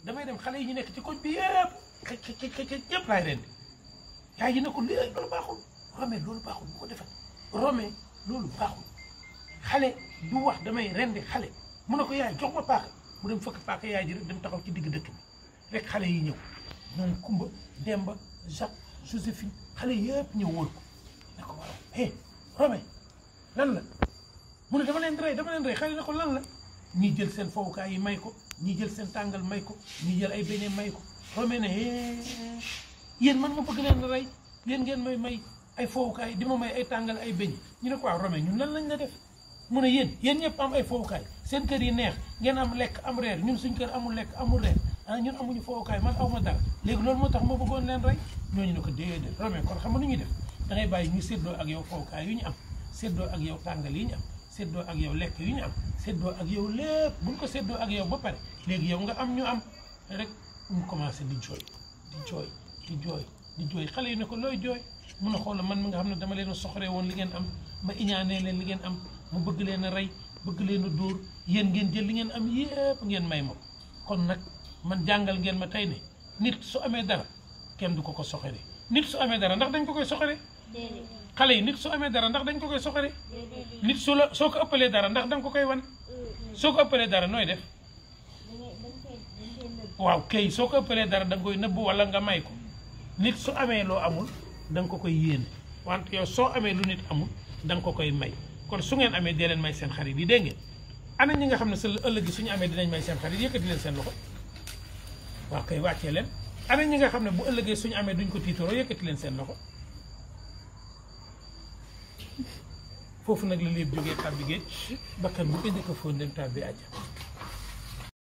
damay dem xale yi ñu nekk ci koñ bi yëpp yëpp laay rendi yaay ji ne ko loolu baaxul Romain loolu baaxul bu ko defal Romain loolu baaxul xale du wax damay rendi xale mu ne ko yaay jox ma paaka mu dem fëkk paaka yaay ji rek dem taxaw ci digg dëkk bi rek xale yi ñëw ñoom Kumba Demba Jacques Joséphine xale yëpp ñëw wër ko ne ko waaw hey Romain lan la mu ne dama leen rey xale ne ko lan la ñii jël seen fowukaay yi may ko ñii jël seen tàngal may ko ñii jël ay beñe may ko Romain ne yéen man ma bëgg leen rey yéen ngeen may ay fowukaay di ma may ay tàngal ay beñe ñu ne ko waaw Romain ñun lan lañ la def mu ne yéen ñëpp am ay fowukaay seen kër yi neex ngeen am lekk am reer ñun suñ kër amul lekk amul reer ñun amuñu fowukaay man aw ma dara léegi loolu moo tax ma bëggoon leen rey ñooñu ne ko déedéet Romain kon xam nga nu ñuy def da ngay bàyyi ñu séddoo ak yow fowukaay yu ñu am séddoo ak yow tàngal yi ñu am séddoo ak yow lekk yu ñu am séddoo ak yow lépp buñ ko séddoo ak yow ba pare léegi yow nga am ñu am rek mu commencé di jooy xale yi ne ko looy jooy mun a xool man mi nga xam ne dama leen a soxoree woon li ngeen am ma iñaanee leen li ngeen am mu bëgg leen a rey bëgg leen a dóor yéen ngeen jël li ngeen am yépp ngeen may ma kon nag man jàngal ngeen ma tey ne nit su amee dara kenn du ko soxore nit su amee dara ndax dañ ko koy soxore xale yi nit su amee dara ndax dañ ko koy soxore nit soo ko ëppalee dara ndax danga ko koy wan soo ko ëppalee dara nooy def waaw kay soo ko ëppalee dara da nga koy nëbb wala nga may ko nit su amee loo amul da nga ko koy yéene wante yow soo amee lu nit amul da nga ko koy may kon su ngeen amee dee leen may seen xarit yi dégg ngeen ana ñi nga xam ne sa ëllëg gi suñu amee dinañ may seen xarit yëkkati leen seen loxo waaw kay wàccee leen ana ñi nga xam ne bu ëllëgee suñu amee duñ ko tiitaroo yëkkati leen seen loxo foofu nag la léeb jógee tàbbi géej bakkan bu ko njëkk a fóon dem tàbbi àjjana